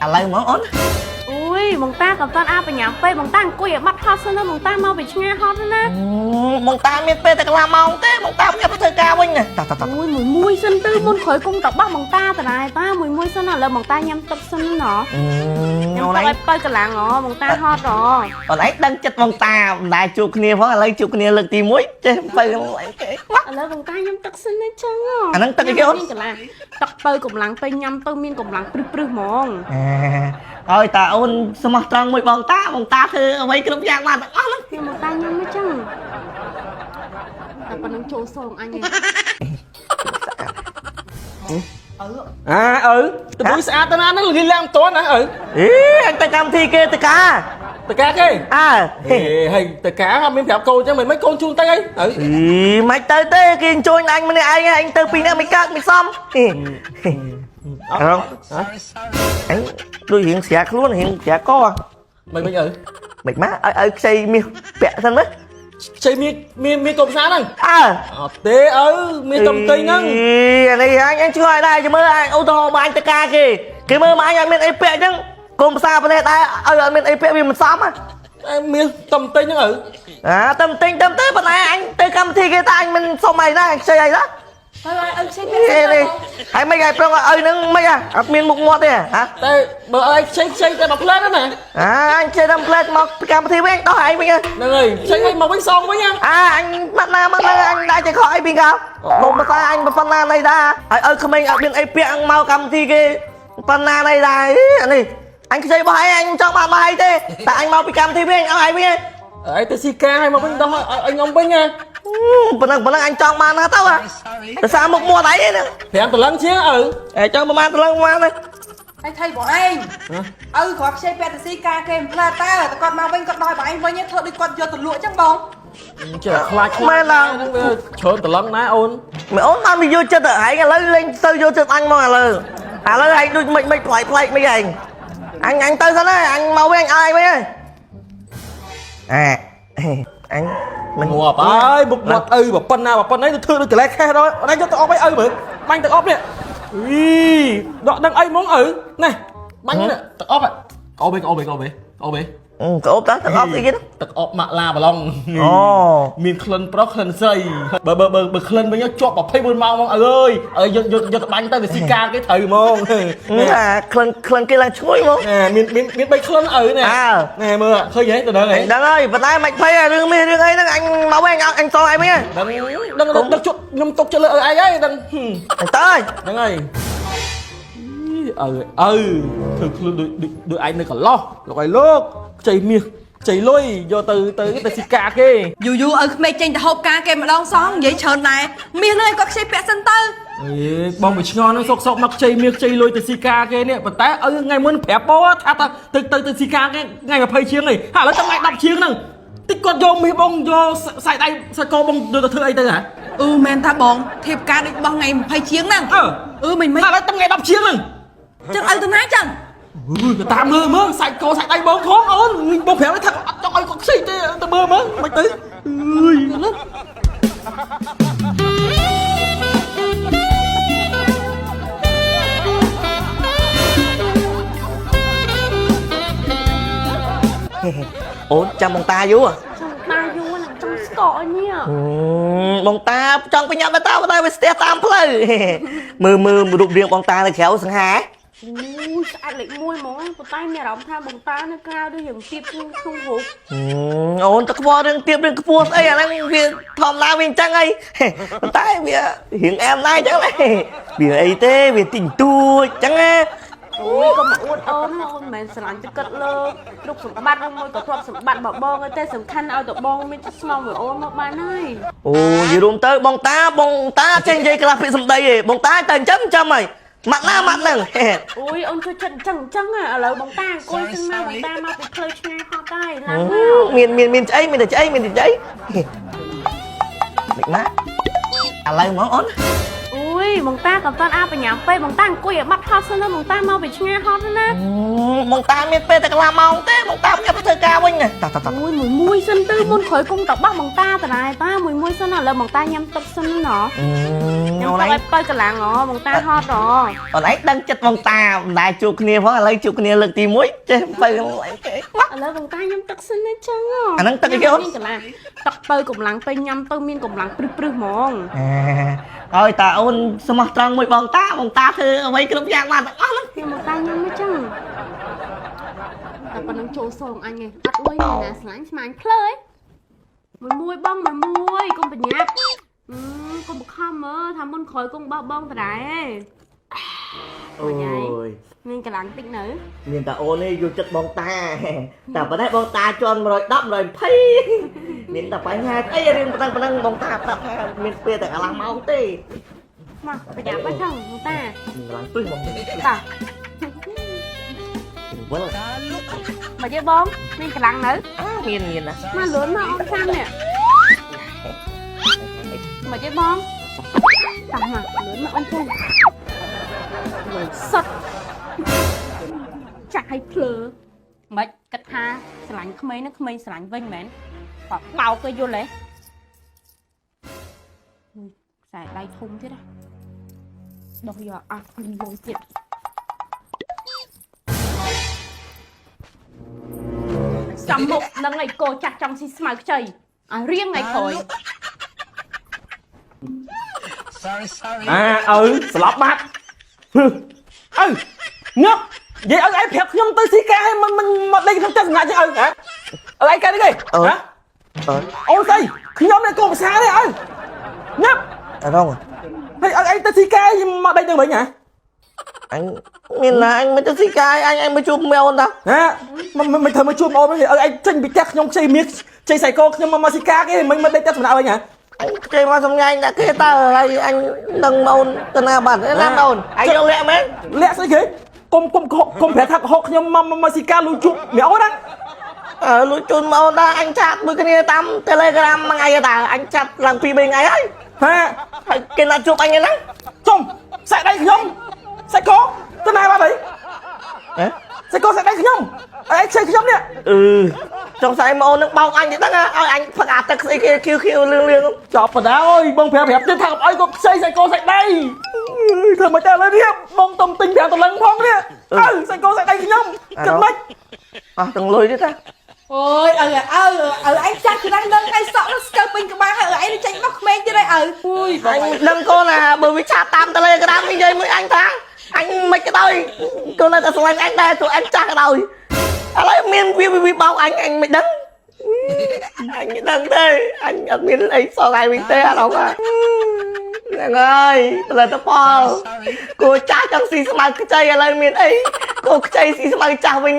ឥឡូវហ្មងអូន។ អូយបងតាកំតាន់អាបញ្ញាពេកបងតាអង្គុយឲ្យបាត់ហត់សិនណាបងតាមកពីឆ្ងាយហត់ណា បងតាមានពេលតែកន្លះម៉ោងទេបងតាខ្ញុំទៅធ្វើការវិញណាតោះតោះតោះ។ អូយមួយមួយសិនទៅមុនក្រោយគុំតបោះបងតាតដែរតាមួយមួយសិនឥឡូវបងតាញ៉ាំទឹកសិនណញ៉ាំ អូនឯង ទឹកឲ្យបើកម្លាំងហ៎បងតាហត់ហ៎។ អូនឯងដឹងចិត្តបងតាមិនដែលជួបគ្នាផងឥឡូវជួបគ្នាលើកទី1ចេះបើគេមក ឥឡូវបងតាញ៉ាំទឹកសិនណាចឹងហ៎ អាហ្នឹងទឹកអីគេអូន? មានកម្លាំងទឹកបើកម្លាំងទៅញ៉ាំទៅមានកម្លាំងព្រឹសព្រឹសហ្មង អើយតាអូនស្មោះត្រង់មួយបងតាបងតាធ្វើអ្វីគ្រប់យ៉ាងបានទាំងអស់ហ្នឹង។ ខ្ញុំបងតាញ៉ាំមកចឹងតែប៉ុណ្្នឹងចូលសងអញឯង អាឪទៅដូចស្អាតទៅណាហ្នឹងលីលាំងមិនទាន់ណាឪ។ អេអញទៅកម្មវិធីគេទៅការ តកាគេ អើ ហេហើយតកាអត់មានប្រាប់កូនចឹងមិនមិនកូនជូនទៅអីឪ? អីមិនទៅទេគេអញ្ជើញអញម្នាក់ឯងអញទៅពីរនាក់មិនកើតមិនសមរងអញដូចរៀងស្រាខ្លួនរៀងស្រាក មិនមិនឪ មិនមកឲ្យឲ្យខ្ចីមាសពាក់សិនមើល។ ខ្ចីមានមានមានកុំសាហ្នឹង? អើ អត់ទេឪមានតំទិញហ្នឹង។ អានេះអញអញឆ្ងល់ដែរចាំមើលអញអូតូបើអញទៅការគេគេមើលមកអញអត់មានអីពាក់អញ្ចឹងកុំផ្សារប្រទេសដែរឲ្យអត់មានអីពាក់វាមិនសម តែមានតំទិញហ្នឹងឪ។ អាតែទិញទៅទៅប៉ុន្តែអញទៅកម្មវិធីគេតាអញមិនសុំអីណាខ្ចីអីណា ទៅឲ្យឪខ្ចី នេះនេះហើយមិនឲ្យប្រុងឲ្យនឹងមិនអត់មានមុខមាត់ទេហ៎? តែបើឲ្យខ្ចីខ្ចីតែមួយផ្លែណា។ អាអញចេះតែផ្លែមកកម្មវិធីវិញដោះឯងវិញ ហ្នឹងហើយខ្ចីឲ្យមកវិញសងវិញណា។ អាអញបាត់ណាបាត់ណាអញដែរចេះខកអីពីកោមកភាសាអញប៉ុណ្ណាណីដែរឲ្យឲ្យក្មេងអត់មានអីពាក់មកកម្មវិធីគេប៉ុណ្ណាណីដែរអានេះអញខ្ចីបោះឯងអញចង់បានមកឯងទេតែអញមកពីកម្មវិធីវិញឲ្យឯងវិញ ឯងទៅស៊ីការឲ្យមកវិញដោះឲ្យខ្ញុំវិញណា។ ប៉ុណ្ណឹងប៉ុណ្ណឹងអញចង់បានណាទៅដោយសារមុខមាត់ឯងហ្នឹង 5តឡឹងជាងឪ។ ឯងចង់ប្រហែលតឡឹងប្រហែលទេ ហើយថៃបងឯងឪគ្រាន់ខ្ចីពាក់ទៅស៊ីការគេមិនផ្លែតើតែគាត់មកវិញគាត់ដោះបងឯងវិញធ្វើដូចគាត់យកទៅលក់ចឹងបង។ ចេះខ្លាចខ្លាចហ្នឹងវាច្រើនតឡឹងណាអូន។ មិនអូនបានវាយកចិត្តឯងឥឡូវលេងទៅយកចិត្តអញមកឥឡូវឥឡូវឯងដូចមិនមិនប្លែកប្លែកមិនឯងអញអញទៅសិនហើយអញមកវិញឲ្យឯងវិញហើយអាអញមិន ងាប់ហើយមុខមាត់ឪប៉ុណ្ណាប៉ុណ្ណេះទៅធ្វើដូចកលែខេះដល់អញយកទៅអប់ឲ្យឪមើលបាញ់ទៅអប់នេះអីដកដឹងអីហ្មងឪណែបាញ់នេះទឹកអប់ក្អូបក្អូបក្អូបក្អូប ក្អូបតាទឹកអប់អីគេ? ទឹកអប់ម៉ាក់ឡាបឡុង អូ មានក្លិនប្រុសក្លិនស្រីបើបើបើបើក្លិនវិញជាប់24ម៉ោងហ្មងឪអើយឲ្យយកយកយកទៅបាញ់ទៅវាស៊ីការគេត្រូវហ្មង អាក្លិនក្លិនគេឡើងឈ្ងុយហ្មង ណែមានមានមាន3ក្លិនឪណែណែមើលឃើញហ៎ទៅដឹងហ៎? ដឹងហើយប៉ុន្តែមិនភ័យរឿងមាសរឿងអីហ្នឹងអញមកវិញអញសងឯងវិញ ដឹងដឹងដឹងជុតខ្ញុំទុកចិត្តលើឪឯងហើយដឹង អញទៅហើយ។ ហ្នឹងហើយឪឪធ្វើខ្លួនដូចដូចឯងនៅកន្លោះលោកឲ្យលោកខ្ចីមាសខ្ចីលុយយកទៅទៅទៅស៊ីកាគេ យូរយូរឪក្មេកចេញទៅហូបការគេម្ដងសងនិយាយច្រើនដែរមាសហ្នឹងឲ្យគាត់ខ្ចីពាក់សិនទៅ។ អេបងមួយឆ្ងល់ហ្នឹងសុកសុកមកខ្ចីមាសខ្ចីលុយទៅស៊ីកាគេនេះប៉ុន្តែឪថ្ងៃមុនប្រាប់បងថាទៅទៅទៅស៊ីកាគេថ្ងៃ20ជាងឯងហើយឥឡូវតែថ្ងៃ10ជាងហ្នឹងតិចគាត់យកមាសបងយកខ្សែដៃខ្សែកបងយកទៅធ្វើអីទៅហ៎? អឺមែនថាបងធៀបការដូចបងថ្ងៃ20ជាងហ្នឹងអឺមិនមិន ឥឡូវតែថ្ងៃ10ជាងហ្នឹង ចឹងឪទៅណាចឹង? អឺទៅតាមមើលមើលសាច់កសាច់ដៃបងធំអូនបងប្រាប់ថាអត់ចង់ឲ្យគាត់ខ្ចីទេទៅមើលមើលមិនទៅអើយ។ អូនចាំបងតាយូរ ចង់តាយូរណាចង់ស្កកអញនេះ បងតាចង់បញ្ញាប់តាតែវាស្ទះតាមផ្លូវមើលមើលរូបរាងបងតានៅក្រៅសង្ហា អូយស្អាតលេខ1ហ្មងប៉ុន្តែមានអារម្មណ៍ថាបងតានៅក្រៅដូចរឿងទៀបក្នុងក្នុងរូប អូនទៅខ្វល់រឿងទៀបរឿងខ្ពស់ស្អីអាហ្នឹងវាធម្មតាវាអញ្ចឹងអីប៉ុន្តែវារៀងអែមដែរអញ្ចឹងវាអីទេវាទិញទួចអញ្ចឹងណា។ អូយកុំមកអួតអូនណាអូនមិនមែនស្រឡាញ់ទៅគិតលើរូបសម្បត្តិឬមួយក៏ទ្រព្យសម្បត្តិរបស់បងទេសំខាន់ឲ្យតែបងមានចិត្តស្មោះមួយអូនមកបានហើយ។ អូនិយាយរួមទៅបងតាបងតាចេះនិយាយខ្លះពាក្យសម្ដីឯងបងតាតែអញ្ចឹងចាំហើយម៉ាត់ណាម៉ាត់ហ្នឹង។ អូយអូនជួយចិត្តអញ្ចឹងអញ្ចឹងឥឡូវបងតាអង្គុយសិនមកបងតាមកពីផ្លូវឆ្ងាយហត់ហើយឡើងមក មានមានមានឆ្អីមានតែឆ្អីមានតែឆ្អីមិនម៉ាឥឡូវហ្មងអូន។ អូ យបងតាក៏តាន់អាបញ្ញាពេកបងតាអង្គុយឲ្យបាត់ហត់សិនណាបងតាមកពីឆ្ងាយហត់ណា បងតាមានពេលតែកន្លះម៉ោងទេបងតាខ្ញុំទៅធ្វើការវិញណាតោះតោះតោះ មួយមួយមួយសិនទៅមុនក្រោយគង់តបោះបងតាតដែរតាមួយមួយសិនឥឡូវបងតាញ៉ាំទឹកសិនណញ៉ាំ អូនឯង ទឹកឲ្យបើកម្លាំងហ៎បងតាហត់ហ៎ អូនឯងដឹងចិត្តបងតាមិនដែលជួបគ្នាផងឥឡូវជួបគ្នាលើកទី1ចេះបើឯងគេ ឥឡូវបងតាញ៉ាំទឹកសិនណាចឹង អាហ្នឹងទឹកអីគេអូន មានកម្លាំងទឹកបើកម្លាំងទៅញ៉ាំទៅមានកម្លាំងព្រឹសព្រឹសហ្មង ឲ្យតាអូនស្មោះត្រង់មួយបងតាបងតាធ្វើអ្វីគ្រប់យ៉ាងបានទាំងអស់ហ្នឹង ខ្ញុំបងតាញ៉ាំមកចឹងតែប៉ុណ្្នឹងចូលសងអញឯងអត់លុយមានណាស្លាញ់ស្មាញភ្លើឯងមួយមួយបងមួយមួយកុំប្រញាប់អឺកុំបខំមើលថាមុនក្រោយគង់បោះបងតដែរឯង អូយ មានកម្លាំងតិចនៅ មានតាអូននេះយល់ចិត្តបងតាតែប៉ុន្តែបងតាជន់110 120មានតែបញ្ហាអីរឿងប៉ុណ្ណឹងប៉ុណ្ណឹងបងតាប្រាប់ថាមានពេលតែកន្លះម៉ោងទេ មកប្រញាប់មកចឹងបងតា មានកម្លាំងព្រឹសហ្មង តា វិល មកទេបងមានកម្លាំងនៅ អើមានមានណា មកលឿនមកអូនសាំនេះមកទេបងតាមកលឿនមកអូនពុំលុយសុតចាក់ឲ្យភ្លើមិនគិតថាស្រឡាញ់ក្មេងហ្នឹងក្មេងស្រឡាញ់វិញមែនបបោកគេយល់ទេខ្សែដៃធំទៀតណាដោះយកអស់ពេញលុយទៀត ចាំមុខនឹងឯកោចាស់ចង់ស៊ីស្មៅខ្ចីឲ្យរៀងថ្ងៃក្រោយ អាឪស្លាប់បាត់ហឺឪងឹបនិយាយឪឯងប្រាប់ខ្ញុំទៅស៊ីការឲ្យមិនមិនមកដេកក្នុងផ្ទះសម្រាប់ចឹងឪហ៎ឪឯងកើតនេះគេហ៎ អឺ អូនស្អីខ្ញុំនេះកូនភាសានេះឪងឹប អារង ហើយឪឯងទៅស៊ីការមកដេកនឹងវិញហ៎ អញមានណាអញមិនទៅស៊ីកាយអញអញមកជួបមេអូនតា ហ៎មិនមិនមិនធ្វើមកជួបអូនវិញឪឯងចេញពីផ្ទះខ្ញុំខ្ចីមាសខ្ចីសៃកោខ្ញុំមកមកស៊ីការគេមិនមិនដេកផ្ទះសម្រាប់វិញហ៎ អញគេមកសំញែងដាក់គេតើហើយអញដឹងអូនទៅណាបាត់ណាអូនអញយកលាក់មែន លាក់ស្អីគេកុំកុំកុំប្រាប់ថាកុហកខ្ញុំមកមកស៊ីការលួចជួបមីអូនណា អើលួចជូនមកអូនតាអញឆាតមួយគ្នាតាម Telegram មួយថ្ងៃតាអញចាប់ឡើង2 3ថ្ងៃហើយ ហ៎ ហើយគេណាត់ជួបអញហ្នឹង ចុំសាក់ដៃខ្ញុំសាច់កទៅណាបាត់ហើយ ហ៎ សាច់កសាក់ដៃខ្ញុំអីខ្ចីខ្ញុំនេះ អឺចង់ស្អីមកអូននឹងបោកអញទៀតហ្នឹងឲ្យអញផឹកអាទឹកស្អីគេខៀវខៀវលឿងលឿង ចប់បណ្ដោយបងប្រាប់ប្រាប់ទៀតថាកុំអោយគាត់ខ្ចីសាច់កសាច់ដៃធ្វើមិនតែឥឡូវនេះបងតុំទិញ5ដុល្លារផងនេះអើសាច់កសាច់ដៃខ្ញុំគិតម៉េច អស់ទាំងលុយទៀតតា អូយឪឪឪឯងចាស់ច្រាំងនឹងឯងសក់នឹងស្កើពេញក្បាលហើយឪឯងចេញមកក្មេងទៀតហើយឪអូយ អញដឹងកូនណាបើវាឆាតតាម Telegram និយាយមួយអញថាអញមិនក៏ដោយកូននៅតែស្រឡាញ់អញដែរទោះអញចាស់ក៏ដោយឥឡូវមានវាវាបោកអញអញមិនដឹងអញមិនដឹងទេអញអត់មានអីសងឯងវិញទេអារម្មណ៍ហ្នឹងហើយផលិតផលគួរចាស់ចង់ស៊ីស្មៅខ្ចីឥឡូវមានអីគួរខ្ចីស៊ីស្មៅចាស់វិញ